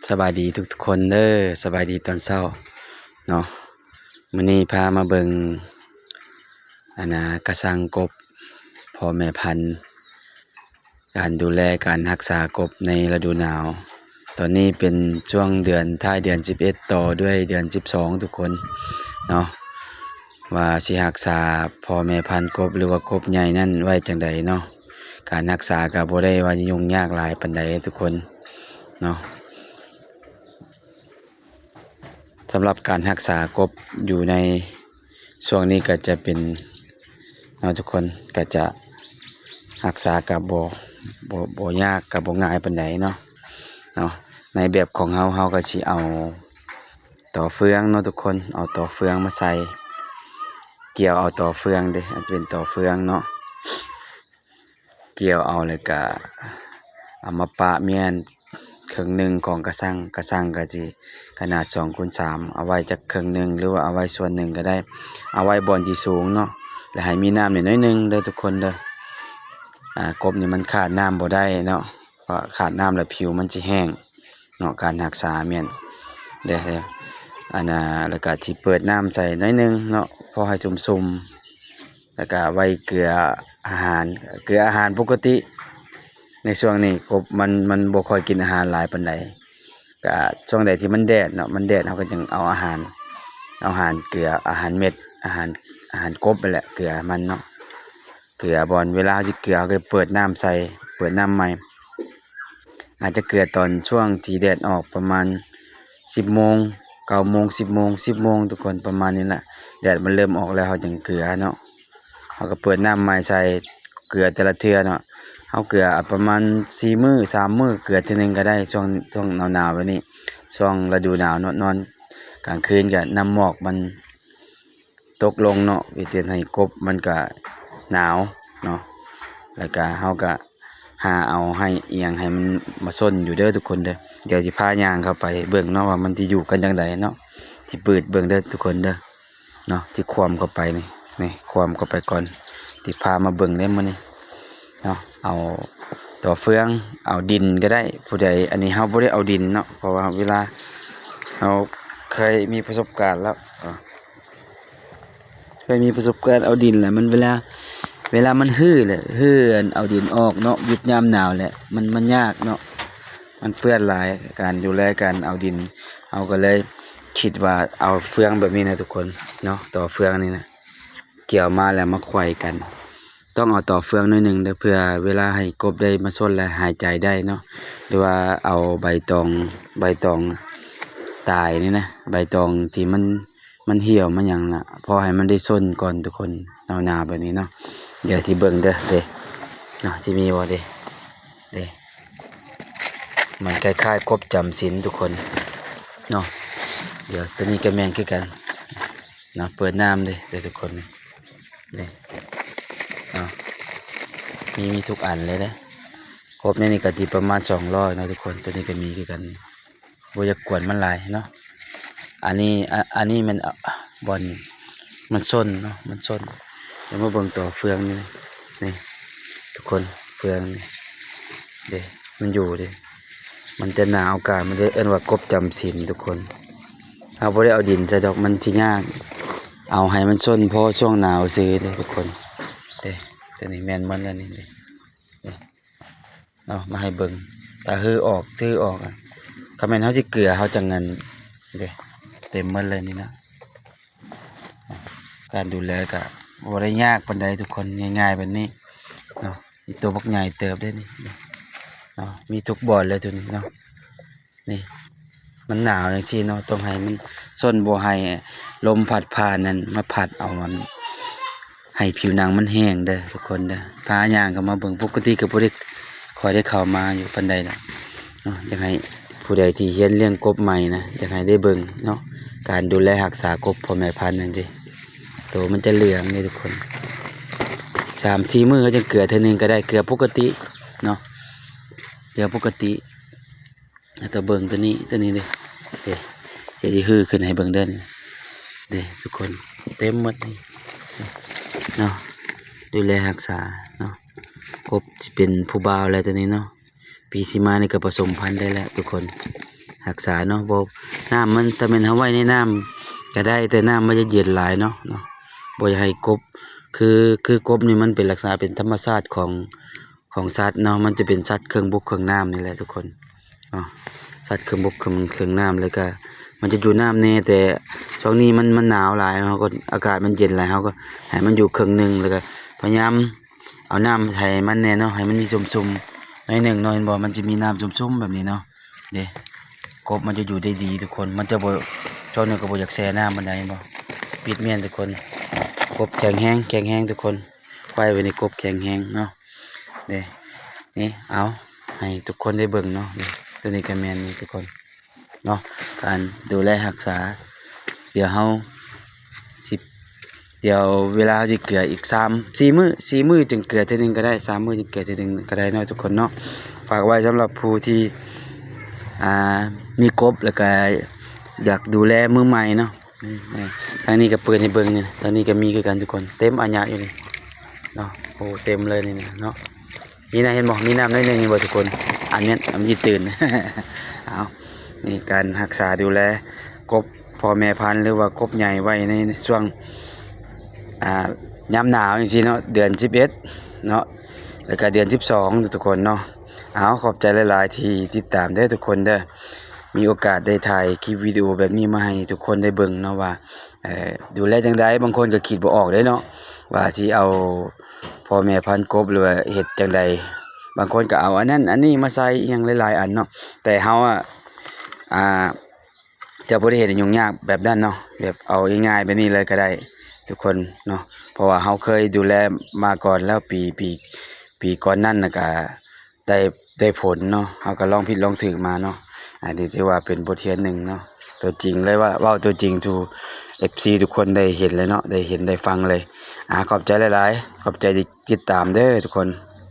ສະບາຍດີທຸກໆຄົນເດີ ສະບາຍດີຕອນເຊົ້າເນາະ. ມື້ນີ້ພາມາເບິ່ງ ອັນນາ ກະຊັງກົບ ພໍ່ແມ່ພັນ ການດູແລການຮັກສາກົບໃນລະດູໜາວ. ຕອນນີ້ເປັນຊ່ວງເດືອນ ທ້າຍເດືອນສິບເອັດ ຕໍ່ດ້ວຍເດືອນສິບສອງ ທຸກຄົນເນາະ ວ່າຊິຮັກສາພໍ່ແມ່ພັນກົບ ຫຼືວ່າກົບໃຫຍ່ນັ້ນໄວ້ຈັ່ງໃດເນາະ. ການຮັກສາກໍບໍ່ໄດ້ວ່າຫຍຸ້ງຍາກຫຼາຍປານໃດທຸກຄົນເນາະ. ສຳລັບການຮັກສາກົບຢູ່ໃນຊ່ວງນີ້ກໍຈະເປັນເນາະ ທຸກຄົນ ກໍຈະຮັກສາກໍບໍ່ ບໍ່ ບໍ່ຍາກ ກໍບໍ່ງ່າຍປານໃດເນາະ ເນາະ. ໃນແບບຂອງເຮົາ ເຮົາກໍຊິເອົາ ຕໍເຟືອງເນາະທຸກຄົນ ເອົາຕໍເຟືອງມາໃສ່ ກ່ຽວເອົາຕໍເຟືອງເດ້ ອາດຈະເປັນຕໍເຟືອງເນາະ ກ່ຽວເອົາ ແລ້ວກະເອົາມາປະມ້ຽນເຄິ່ງໜຶ່ງຂອງກະຊັງ. ກະຊັງກະຊິຂະໜາດສອງຄູນສາມ ເອົາໄວ້ຈັກເຄິ່ງໜຶ່ງ ຫຼືວ່າເອົາໄວ້ສ່ວນໜຶ່ງກະໄດ້ ເອົາໄວ້ບ່ອນທີ່ສູງເນາະ ແລະໃຫ້ມີນ້ຳໜ້ອຍໜຶ່ງເດີທຸກຄົນເດີ. ອາ ກົບນີ້ມັນຂາດນ້ຳບໍ່ໄດ້ເນາະ ເພາະຂາດນ້ຳແລ້ວຜິວມັນຊິແຫ້ງ ເນາະ ການຮັກສາແມ່ນ ເດ້ ອັນນາ ແລ້ວກະຊິເປີດນ້ຳໃສ່ໜ້ອຍໜຶ່ງເນາະ ພໍໃຫ້ຊຸ່ມໆ ແລ້ວກະໄວ້ເກືອອາຫານ ເກືອອາຫານປົກກະຕິ. ໃນຊ່ວງນີ້ກົບມັນ ມັນບໍ່ຄ່ອຍກິນອາຫານຫຼາຍປານໃດ ກະຊ່ວງໃດທີ່ມັນແດດເນາະ ມັນແດດ ເຮົາກໍຈຶ່ງເອົາອາຫານ ເອົາອາຫານເກືອ ອາຫານເມັດ ອາຫານ ອາຫານກົບຫັ້ນແຫຼະ ເກືອມັນເນາະ. ເກືອບ່ອນເວລາເຮົາຊິເກືອ ເຮົາກໍເປີດນ້ຳໃສ່ ເປີດນ້ຳໃໝ່ ອາດຈະເກືອຕອນຊ່ວງທີ່ແດດອອກປະມານສິບໂມງ ເກົ້າໂມງ ສິບໂມງ ສິບໂມງ ທຸກຄົນ ປະມານນີ້ລະ ແດດມັນເລີ່ມອອກແລ້ວ ເຮົາຈຶ່ງເກືອເນາະ. ເຮົາກໍເປີດນ້ຳໃໝ່ໃສ່ ເກືອແຕ່ລະເທື່ອເນາະ ເຮົາເກືອປະມານສີ່ມື້ ສາມມື້ ເກືອເທື່ອໜຶ່ງກໍໄດ້. ຊ່ວງ ຊ່ວງໜາວໆແບບນີ້ ຊ່ວງລະດູໜາວເນາະ ນອນກາງຄືນກໍນ້ຳໝອກມັນ ຕົກລົງເນາະ ເຮັດໃຫ້ກົບມັນກະໜາວເນາະ ແລ້ວກະເຮົາກະຫາເອົາໄມ້ອີ່ຫຍັງໃຫ້ມັນມາຊົນຢູ່ເດີທຸກຄົນເດີ. ດຽວຊິພາຍ່າງເຂົ້າໄປເບິ່ງເນາະ ວ່າມັນຊິຢູ່ກັນຈັ່ງໃດເນາະ ຊິປືດເບິ່ງເດີທຸກຄົນເດີເນາະ. ຊິຂວ້ຳເຂົ້າໄປນີ້ ນີ້ຂວ້ຳເຂົ້າໄປກ່ອນ ຊິພາມາເບິ່ງເດີມື້ນີ້ເນາະ. ເອົາຕໍ່ເຟືອງ ເອົາດິນກໍໄດ້ ຜູ້ໃດ ອັນນີ້ເຮົາບໍ່ໄດ້ເອົາດິນເນາະ ເພາະວ່າເວລາເຮົາເຄີຍມີປະສົບການແລ້ວ ເຄີຍມີປະສົບການເອົາດິນແລ້ວ ມັນເວລາ ເວລາມັນຮື້ແຫຼະ ຮື້ອັນເອົາດິນອອກເນາະ ຢຸດຍາມໜາວແຫຼະ ມັນ ມັນຍາກເນາະ ມັນເປື້ອນຫຼາຍ ການດູແລການເອົາດິນ. ເຮົາກໍເລີຍຄິດວ່າເອົາເຟືອງແບບນີ້ນະທຸກຄົນເນາະ ຕໍ່ເຟືອງນີ້ນະ ກ່ຽວມາແລ້ວມາໄຂວ້ກັນ. ຕ້ອງເອົາຕໍ່ເຟືອງໜ້ອຍໜຶ່ງເດີ ເພື່ອເວລາໃຫ້ກົບໄດ້ມາຊົນແລະຫາຍໃຈໄດ້ເນາະ ຫຼືວ່າເອົາໃບຕອງ ໃບຕອງຕາຍນີ້ນະ ໃບຕອງທີ່ມັນ ມັນຫ່ຽວມັນຫຍັງນະ ພໍໃຫ້ມັນໄດ້ຊົນກ່ອນທຸກຄົນ ໜາວໆແບບນີ້ເນາະ. ດຽວຊິເບິ່ງເດີ ເດ້ເນາະ ຊິມີບໍ່ເດ້ ເດ້ ມັນຄ້າຍໆກົບຈຳສິນທຸກຄົນເນາະ. ດຽວ ໂຕນີ້ກໍແມ່ນຄືກັນເນາະ ເປີດນ້ຳເດ້ ເດ້ທຸກຄົນ ນີ້ເນາະ ມີ ມີທຸກອັນເລີຍເດ້. ກົບໃນນີ້ກໍຊິປະມານສອງຮ້ອຍເນາະທຸກຄົນ ໂຕນີ້ກໍມີຄືກັນ ບໍ່ຢາກກວນມັນຫຼາຍເນາະ. ອັນນີ້ ອາ ອັນນີ້ແມ່ນ ອາ ບ່ອນມັນຊົນເນາະ ມັນຊົນ. ດຽວມາເບິ່ງຕໍ່ເຟືອງນີ້ ນີ້ທຸກຄົນ ເຟືອງນີ້ເດ້ ມັນຢູ່ເດ້ ມັນຈະໜາວກາຍ ມັນຈະເອີ້ນວ່າກົບຈຳສິນທຸກຄົນ. ເຮົາບໍ່ໄດ້ເອົາດິນໃສ່ດອກ ມັນຊິຍາກ ເອົາໃຫ້ມັນຊົນພໍຊ່ວງໜາວຊື່ເດ້ທຸກຄົນ ເດ້. ໂຕນີ້ແມ່ນໝົດແລ້ວນີ້ເດ້ ເອົາມາໃຫ້ເບິ່ງ ຖ້າຮື້ອອກ ຖືອອກ ຄັນແມ່ນເຮົາຊິເກືອ ເຮົາຈັ່ງນັ້ນເດ້ ເຕັມໝົດເລີຍນີ້ນະ. ການດູແລກະບໍ່ໄດ້ຍາກປານໃດທຸກຄົນ ງ່າຍໆແບບນີ້ເນາະ. ນີ້ໂຕບັກໃຫຍ່ເຕີບເດ້ນີ້ເນາະ ມີທຸກບ່ອນເລີຍໂຕນີ້ເນາະ. ນີ້ ມັນໜາວຈັ່ງຊີ້ເນາະ ຕ້ອງໃຫ້ມັນຊົນ ບໍ່ໃຫ້ລົມພັດຜ່ານນັ້ນມາພັດເອົາມັນ ໃຫ້ຜິວໜັງມັນແຫ້ງເດີທຸກຄົນເດີ. ພາຍ່າງເຂົ້າມາເບິ່ງ ປົກກະຕິກໍບໍ່ໄດ້ ຄ່ອຍໄດ້ເຂົ້າມາຢູ່ປານໃດດອກເນາະ. ຢາກໃຫ້ຜູ້ໃດທີ່ຮຽນລ້ຽງກົບໃໝ່ນະ ຢາກໃຫ້ໄດ້ເບິ່ງເນາະ ການດູແລຮັກສາກົບພໍ່ແມ່ພັນນັ້ນເດ້. ໂຕມັນຈະເຫຼືອງເດ້ທຸກຄົນ ສາມສີ່ມື້ເຮົາຈຶ່ງເກືອເທື່ອໜຶ່ງກໍໄດ້ ເກືອປົກກະຕິເນາະ ເກືອປົກກະຕິ. ແລ້ວກໍເບິ່ງໂຕນີ້ ໂຕນີ້ເດ້ ເດ້ ດຽວຊິຮື້ຂຶ້ນໃຫ້ເບິ່ງເດີ ເດ້ທຸກຄົນ ເຕັມໝົດນີ້ເນາະ. ດູແລຮັກສາເນາະ ກົບຊິເປັນຜູ້ບ່າວແລ້ວໂຕນີ້ເນາະ ປີຊິມານີ້ກໍປະສົມພັນໄດ້ແລ້ວທຸກຄົນ. ຮັກສາເນາະ. ບໍ່ ນ້ຳມັນ ຖ້າແມ່ນເຮົາໄວ້ໃນນ້ຳກໍໄດ້ ແຕ່ນ້ຳມັນຈະເຢັນຫຼາຍເນາະ ເນາະ. ບໍ່ຢາກໃຫ້ກົບ ຄື ຄືກົບນີ້ມັນເປັນລັກສະນະເປັນທຳມະຊາດຂອງ ຂອງສັດເນາະ, ມັນຈະເປັນສັດເຄິ່ງບົກເຄິ່ງນ້ຳນີ້ແຫຼະທຸກຄົນເນາະ. ສັດເຄິ່ງບົກເຄິ່ງ ເຄິ່ງນ້ຳ ແລ້ວກະມັນຈະຢູ່ນ້ຳແດ່ ແຕ່ຊ່ວງນີ້ມັນ ມັນໜາວຫຼາຍເນາະ, ກໍອາກາດມັນເຢັນຫຼາຍ ເຮົາກໍໃຫ້ມັນຢູ່ເຄິ່ງໜຶ່ງ ແລ້ວກະພະຍາຍາມເອົານ້ຳໃຫ້ມັນແດ່ເນາະ, ໃຫ້ມັນມີຊຸ່ມໆໜ້ອຍໜຶ່ງເນາະ. ເຫັນບໍ່ ມັນຈະມີນ້ຳຊຸ່ມໆແບບນີ້ເນາະ. ເດ້ ກົບມັນຈະຢູ່ໄດ້ດີທຸກຄົນ, ມັນຈະບໍ່ ຊ່ວງນີ້ກໍບໍ່ຢາກແຊ່ນ້ຳປານໃດ. ເຫັນບໍ່ ປິດແມ່ນທຸກຄົນ, ກົບແຂງແຮງ ແຂງແຮງທຸກຄົນ, ໄວ້ ໄວ້ໃນກົບແຂງແຮງເນາະ. ເດ້ ນີ້ ເອົາໃຫ້ທຸກຄົນໄດ້ເບິ່ງເນາະ. ນີ້ ຕົວນີ້ກໍແມ່ນນີ້ທຸກຄົນເນາະ, ການດູແລຮັກສາ. ດຽວເຮົາຊິ ດຽວເວລາເຮົາຊິເກືອອີກສາມ ສີ່ມື້ ສີ່ມື້ຈຶ່ງເກືອເທື່ອໜຶ່ງກໍໄດ້, ສາມມື້ຈຶ່ງເກືອເທື່ອໜຶ່ງກໍໄດ້ເນາະທຸກຄົນເນາະ. ຝາກໄວ້ສຳລັບຜູ້ທີ່ ອ່າ ມີກົບ ແລ້ວກໍຢາກດູແລມືໃໝ່ເນາະ. ນີ້ ນີ້ ທາງນີ້ກໍເປີດໃຫ້ເບິ່ງນີ້, ທາງນີ້ກໍມີຄືກັນທຸກຄົນ, ເຕັມອາຍະຢູ່ນີ້ເນາະ. ໂອ້ ເຕັມເລີຍນີ້ນະເນາະ. ນີ້ນະ ເຫັນບໍ່ ມີນ້ຳໜ້ອຍໜຶ່ງ ເຫັນບໍ່ທຸກຄົນ? ອັນນີ້ມັນຊິຕື່ນ. ເອົາ ນີ້ການຮັກສາດູແລກົບພໍ່ແມ່ພັນ ຫຼືວ່າກົບໃຫຍ່ໄວ້ໃນຊ່ວງ ອ່າ ຍາມໜາວຈັ່ງຊີ້ເນາະ, ເດືອນສິບເອັດເນາະ ແລ້ວກະເດືອນສິບສອງທຸກຄົນເນາະ. ເອົາ ຂອບໃຈຫຼາຍໆທີ່ຕິດຕາມເດີທຸກຄົນເດີ. ມີໂອກາດໄດ້ຖ່າຍຄລິບວິດີໂອແບບນີ້ມາໃຫ້ທຸກຄົນໄດ້ເບິ່ງເນາະວ່າ ເອີ ດູແລຈັ່ງໃດ. ບາງຄົນກໍຄິດບໍ່ອອກເດ້ເນາະ ວ່າຊິເອົາພໍ່ແມ່ພັນກົບ ຫຼືວ່າເຮັດຈັ່ງໃດ. ບາງຄົນກໍເອົາອັນນັ້ນອັນນີ້ມາໃສ່ ອີ່ຫຍັງຫຼາຍໆອັນເນາະ, ແຕ່ເຮົາອະ ອ່າ ຈະບໍ່ໄດ້ເຮັດໃຫ້ຫຍຸ້ງຍາກແບບນັ້ນເນາະ, ແບບເອົາງ່າຍໆແບບນີ້ເລີຍກໍໄດ້ທຸກຄົນເນາະ. ເພາະວ່າເຮົາເຄີຍດູແລມາກ່ອນແລ້ວ ປີ ປີ ປີກ່ອນນັ້ນນະກະ ໄດ້ ໄດ້ຜົນເນາະ, ເຮົາກໍລອງຜິດລອງຖືກມາເນາະ. ອັນນີ້ຖືວ່າເປັນບົດຮຽນໜຶ່ງເນາະ, ຕົວຈິງເລີຍ ວ່າເວົ້າຕົວຈິງສູ່ເອັຟຊີທຸກຄົນໄດ້ເຫັນເລີຍເນາະ, ໄດ້ເຫັນໄດ້ຟັງເລີຍ. ອາ ຂອບໃຈຫຼາຍໆ, ຂອບໃຈທີ່ຕິດຕາມເດີທຸກຄົນ.